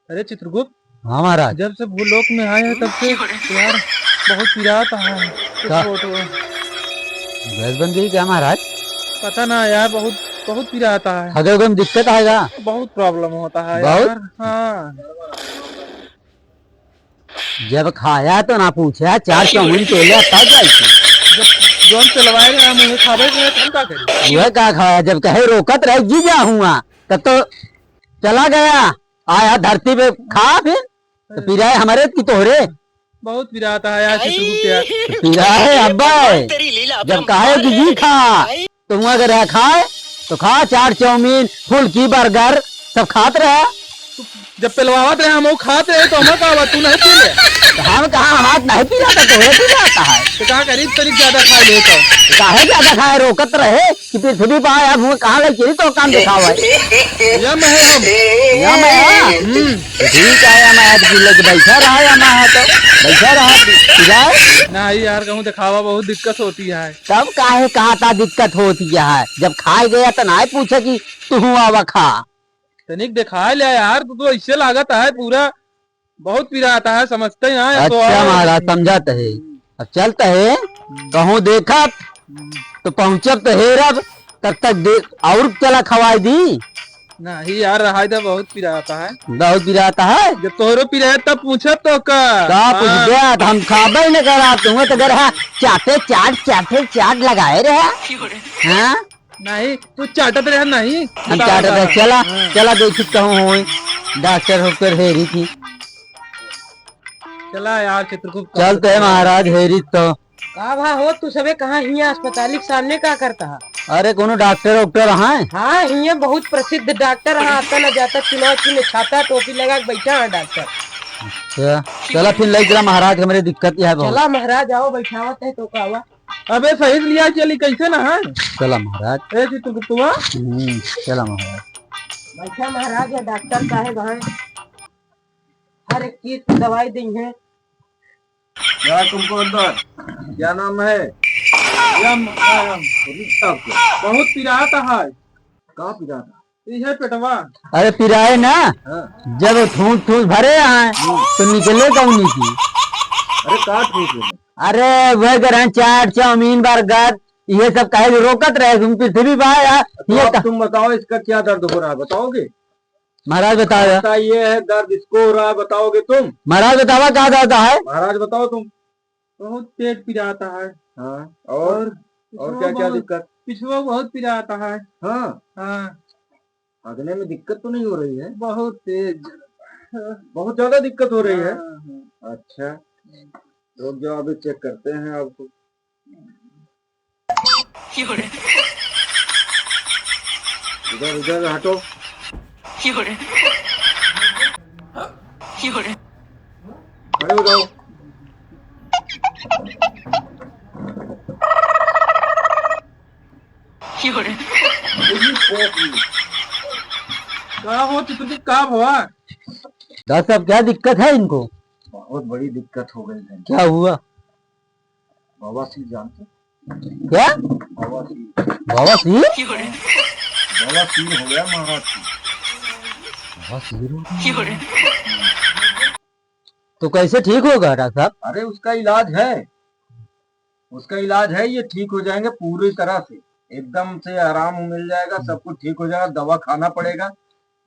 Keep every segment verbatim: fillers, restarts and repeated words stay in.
अरे चित्रगुप्त, हाँ महाराज। जब से भूलोक में आए हैं तब से यार बहुत पिरात है। का? गैस बन गई क्या महाराज? पता ना यार, बहुत, बहुत पिरात है। हगे उगे में दिक्कत आएगा? बहुत problem होता है बहुत? यार। हाँ। जब खाया तो ना पूछा, चार चाउमीन के लिए तब जाई थी। जब जौन चलवाए रहे हम उहे खाबे के, हम का करी? वह का खाया, जब कहे रोकत रहे जी जा हुआ, तब तो चला गया, आया धरती पे खा फिर, तो पिराए हमारे की तोहरे? बहुत पिरात है यार, चित्रगुप्त यार। तो पिराए अब्बा, जब कहे कि जी खा, तो हुआ अगर है खाए, तो खा चाट, चाउमीन, फुल्की, बर्गर, सब खात रहा। जब पेलवावत रहे, हम वो खात रहे, तो हमें का हुआ, तू नहीं पी ले? तो हम कहा, हाथ नहीं पी रहा था, तोहरे पी रहा था है। तो कहा, करीब, करीब ज्यादा खा ले तो। तो काहे ज्यादा खाए, रोकत रहे कि पृथ्वी पर आया, मुँह कहाँ लग चली तो काम दिखावा है। या मैं हम। या मैं, हाँ। हम्म। तो ठीक है, या मैं आज पी लेके बैठा रहा, या मैं है तो बैठा रहा, पी जाए। नहीं यार, कहूँ दिखावा, बहुत दिक्कत होती है। तब काहे कहा था दिक्कत होती है, जब खाए गया तो ना पूछे कि तू हुआ वा खा। तनिक दिखाए ले यार, तू तो ऐसे लागत है पूरा बहुत पिरात है, समझते ही ना है तो। अच्छा महाराज, समझत है। अब चलत है, कहूँ देखब तो पहुँचब तो हेरब, तब तक दे, और चला खवाई दी। नहीं यार, रहाई दे, बहुत पिरात है। बहुत पिरात है? जब तोहरो पिराए तब पूछब तो का? का हाँ। पूछबे? तो हम खाबे न करा, तुम्हें तो घर है, चाटे चाट, चाटे चाट लगाए रहे। हाँ? नहीं, तू चाटत रहे नहीं। हम चाटत रहे, चला, हाँ। चला देखी कहूँ होई। डॉक्टर होकर हेरी थी। चला यार, चित्रगुप्त। चलते हैं महाराज, हेरी तो। का भा हो, तू सबे कहाँ हियाँ अस्पताल के सामने का करता है? अरे, कोनो डॉक्टर वॉक्टर हैं? हाँ, हियाँ बहुत प्रसिद्ध डॉक्टर है, आता ना जाता, चुनाव चिन्ह, छाता टोपी लगा के बैठा है डॉक्टर। अच्छा, चला फिर ले चला महाराज, हमरे दिक्कत यह है बहुत। चला महाराज, आओ, बैठावत है तो का हुआ? अबे सही से लिया चली, कैसे ना है? चला महाराज। ए चित्रगुप्तवा। हम्म, चला महाराज। बैठा महाराज, या डॉक्टर साहेब हैं, हर एक चीज की दवाई दी है। क्या तुमको अंदर? क्या नाम है? यम, यम। पुलिस साहब को। बहुत पिरात है। का पिरात है? ये पेटवा। अरे पिराए ना। हाँ। जब ठूस ठूस भरे आए, हम्म। तो निकले कौन की? अरे का ठूस है? अरे वह घर चाट, चाउमीन, बर्गर, ये सब काहे रोकत रहे? तुम पृथ्वी पे आया, तो ये अब का- तुम बताओ, इसका क्या दर्द हो रहा है, बताओगे? महाराज बताओ। पता ये है दर्द इसको हो रहा है, बताओगे तुम? महाराज बतावा का दर्द है? महाराज बताओ तुम। बहुत पेट पिराता है। हाँ, और? और? और पिछुआ क्या क्या बहुत, दिक्कत? पिछुआ बहुत पिराता है। हाँ। हाँ। हगने में दिक्कत तो नहीं हो रही है? बहुत तेज। बहुत ज्यादा दिक्कत हो रही है? हाँ, हाँ। अच्छा, रुक जाओ, अभी चेक करते हैं आपको। इधर, इधर हटो। खड़े हो जाओ। का हो चित्रगुप्त, का भवा? डॉक्टर साहब, क्या दिक्कत है इनको? बहुत बड़ी दिक्कत हो गई है। क्या हुआ? बवासीर जानते? क्या? बवासीर। बवासीर? बवासीर हो गया महाराज को। बवासीर हो गया? तो कैसे ठीक होगा डॉक्टर साहब? अरे उसका इलाज है, उसका इलाज है, ये ठीक हो जाएंगे पूरी तरह से, एकदम से आराम मिल जाएगा, सब कुछ ठीक हो जाएगा। दवा खाना पड़ेगा,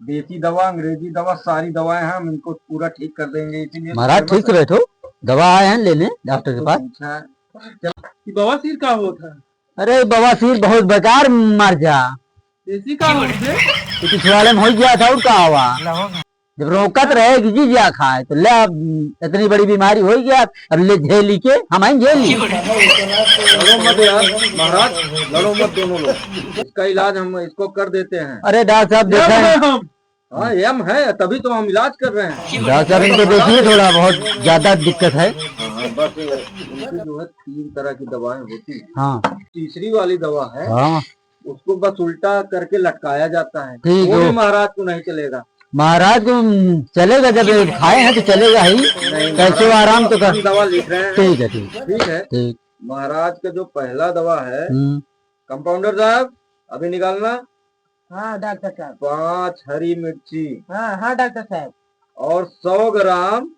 देसी दवा, अंग्रेजी दवा, सारी दवाएं हैं, हम इनको पूरा ठीक कर देंगे। इसीलिए महाराज, ठीक से बैठो, दवा आए हैं लेने डॉक्टर के पास। अच्छा, ये बवासीर का होता है? अरे, बवासीर बहुत बेकार मर जा। देसी का होता है? तो पिछवाड़े में हो गया था, और का हुआ? जब रोकत रहे कि जी जा खाए, तो ले, अब इतनी बड़ी बीमारी हो गया, अब ले झेली के, हम ही झेली। लड़ो मत यार महाराज, लड़ो मत दोनों लोग, इसका इलाज हम इसको कर देते हैं। अरे डॉक्टर साहब, देखें। हाँ, यम है, तभी तो हम इलाज कर रहे हैं। डॉक्टर साहब, इनको देखिए, थोड़ा बहुत ज्यादा दिक्कत है। हाँ, बस उनकी जो है तीन तरह की दवाएं होती हैं। हाँ। तीसरी वाली दवा है, हाँ। उसको बस उल्टा करके लटकाया जाता है, ठीक वो भी हो। महाराज को नहीं चलेगा। महाराज को, हम्म, चलेगा, जब ये खाए हैं तो चलेगा ही। नहीं, कैसे महाराज आराम तो कर। हम दवा लिख रहे हैं। ठीक है, ठीक। ठीक है। ठीक। महाराज का जो पहला दवा है, हम्म। कंपाउंडर साहब, अभी निकालना। हाँ, डॉक्टर साहब। पाँच हरी मिर्ची। हाँ, हाँ, डॉक्टर साहब। और सौ ग्राम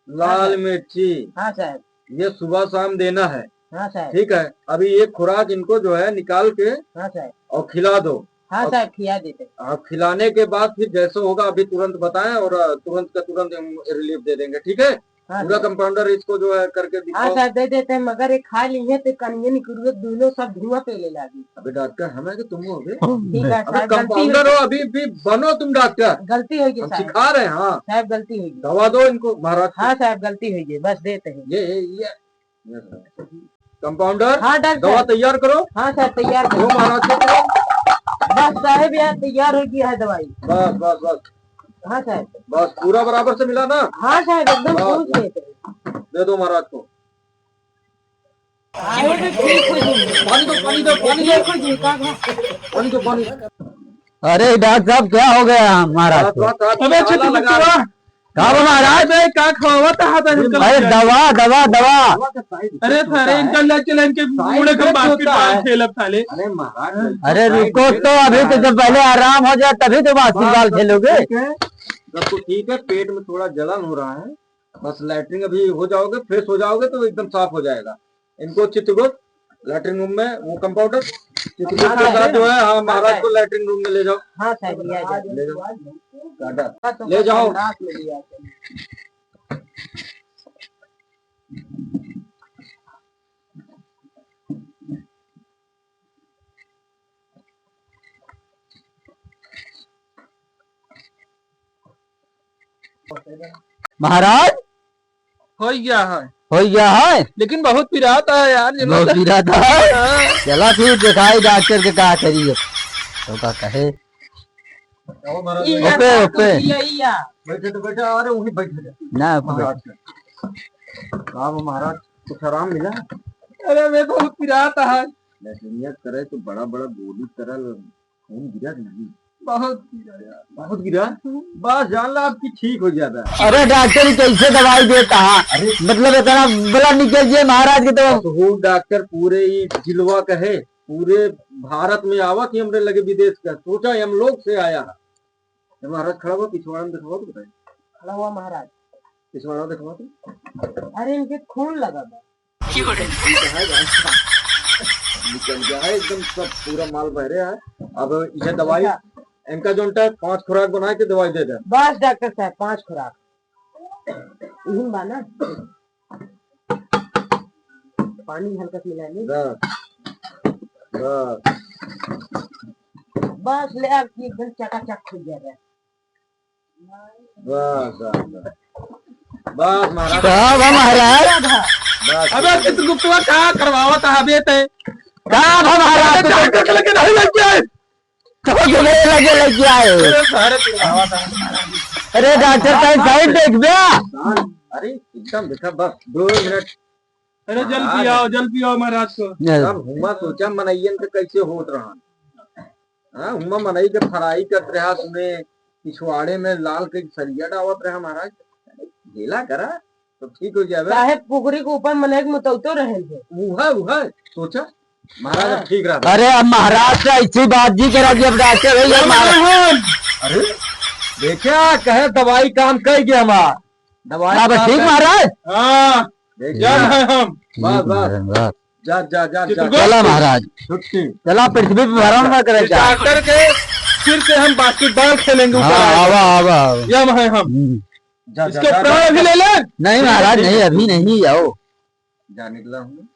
लाल हाँ, साहब। मिर्ची। हाँ, साहब। ये सुबह शाम देना है। हाँ, साहब। ठीक है, अभी एक खुराक इनको जो है निकाल के हाँ, साहब। और खिला दो। हाँ, और साहब, खिला देते हैं। हाँ, खिलाने के बाद फिर जैसे होगा अभी तुरंत बताएं और, अ, तुरंत का तुरंत हम रिलीफ दे देंगे, ठीक है? हाँ, पूरा साहब। कंपाउंडर इसको जो है करके हाँ, दिखाओ। साहब, दे देते हैं, मगर ये खा ली है तो कनिये निकलुए, दोनों सब धुआं पेले लागी। अबे डॉक्टर हम है कि तुम हो बे? ठीक है, अबे साहब, गलती कंपाउंडर हो हो, गई। अभी भी बनो तुम डॉक्टर। गलती हो गई, हम साहब। सिखा रहे हैं, हाँ। साहब, गलती हो गई। दवा दो इनको महाराज को। हाँ, साहब, गलती हो गई, बस देते हैं। ये, ये, ये, ये कंपाउंडर, हाँ, डॉक्टर दवा साहब। तैयार करो। हाँ, साहब, तैयार करो। दो महाराज को करो। बस साहब, यहाँ तैयार हो गया है दवाई। बस, बस, बस। हाँ, साहब। बस, पूरा बराबर से मिला ना? हाँ, साहब, एकदम बस। पूछ लेते हैं। दे दो महाराज को। अरे, ठीक हो जाएगा। पानी दो, पानी दो, पानी दो। ठीक हो जाएगा, का, का? पानी दो, पानी। अरे, डॉक्टर साहब, क्या हो गया महाराज को? बस, बस, बस, अबे, आला लगा। चित्रगुप्तवा। का बा महाराज? अबे, का खवावत है, हाथ अरे, अरे, दवा, दवा, दवा। दवा का side effect अरे, होता सारे है। इनका ले चले, इनके side मुड़े के effect होता बास्केटबॉल है। खेलब साले। अरे, महाराज, अरे, side रुको effect तो, अभी होता तो है। जब पहले आराम हो जाए, तभी तो बास्केटबॉल बस, बस, खेलोगे। ठीक है, सबको ठीक है, पेट में थोड़ा जलन हो रहा है। बस लैट्रिन अभी हो जाओगे, फ्रेश हो जाओगे तो एकदम साफ हो जाएगा। इनको चित्रगुप्त लैट्रिन रूम में, वो कंपाउंडर चित्रगुप्त हाँ, के साथ है जो ना? है, हाँ, हाँ, महाराज है। को लैट्रिन रूम में ले जाओ। हाँ, साहब, ले जाओ। ले जाओ। हाँ, तो ले जाओ। रात में ले जाते हैं। महाराज? हो गया है। हो गया है? लेकिन बहुत पिरात है यार, ये बहुत मतलब पिरात है? हाँ। चला फिर दिखाई डॉक्टर के का करी अब। तो का कहे? आओ महाराज, ये बैठो। ओपे, या ओपे। तो ये, या। बैठे तो बैठे, अरे वहीं बैठे जा। ना, ओपे। महाराज का। का बा महाराज, कुछ आराम मिला? अरे मैं बहुत पिरात है। लैट्रिनिया करे तो बड़ा बड़ा गोली तरल खून गिरा कि नहीं? बहुत गिरा यार। बहुत गिरा? बस जान ला आपकी ठीक हो जाता है। अरे डॉक्टर, ये कैसे दवाई देता है? अरे मतलब इतना ब्लड निकल जाए महाराज के तो। मशहूर डॉक्टर पूरे ही जिलवा कहे, पूरे भारत में आवा कि हमरे लगे विदेश का, सोचा हम लोग से आया है। ए महाराज खड़ा हुआ, पिछवाड़ा में दिखावा तो बताइए। खड़ा हुआ महाराज। पिछवाड़ा दिखावा तो। अरे इनके खून लगा बा। निकल गया है एकदम, सब पूरा माल बहरे है। अब यह दवाई, अच्छा। इनका जोन टा पांच खुराक बना के दवाई दे दे। बस डॉक्टर साहब, पांच खुराक। यही बा ना? पानी हल्का सा मिला ले। बस। बस। बस ले, अब एकदम चकाचक हो गया है। बस, बस, बस। बस, महाराज। का बा महाराज? बस। अबे चित्रगुप्तवा का करवावत है अबे ते? का बा महाराज? अबे डॉक्टर के लगे नहीं लेके आए। तो के लगे, लगे, लगे आए। अरे सारे करवावत है। अरे डॉक्टर साहब, साइड देख बे। अरे एकदम देखा, बस दो मिनट। अरे जल पियाओ, जल पियाओ महाराज को। जल। अब हुमा सोचा मनइयन के कैसे होत रहा। हाँ, हुमा मनई के फराई करत रहा, सुने पिछवाड़े में लाल के सरिया डावत रहा महाराज। ढीला करा तो ठीक हो जावे। साहेब, पुखरी के ऊपर मनई के मुतौतो रहल है। उहा, उहा, सोचा महाराज अब हाँ। ठीक रहा। अरे अब महाराज से ऐसी बात जी करा कि अब डॉक्टर है ये महाराज। अरे देखा, कहे दवाई काम कर गया हमार। दवाई अब काम ठीक कर महाराज? हाँ। देख जय लिया। है हम। बस, बस। महाराज। जा, जा, जा, जा। चित्रगुप्त। चला महाराज। छुट्टी। चला पृथ्वी पे भ्रमण ना करें इस क्या? डॉक्टर के फिर से हम बास्केटबॉल खेलेंगे ऊपर हाँ, आएगा। आवा, आवा, आवा। यम है हम। हम्म। जा, जा, इसके जा, प्राण जा। भी ले ले। नहीं महाराज, नहीं, अभी नहीं, आओ। जा निकला हूँ।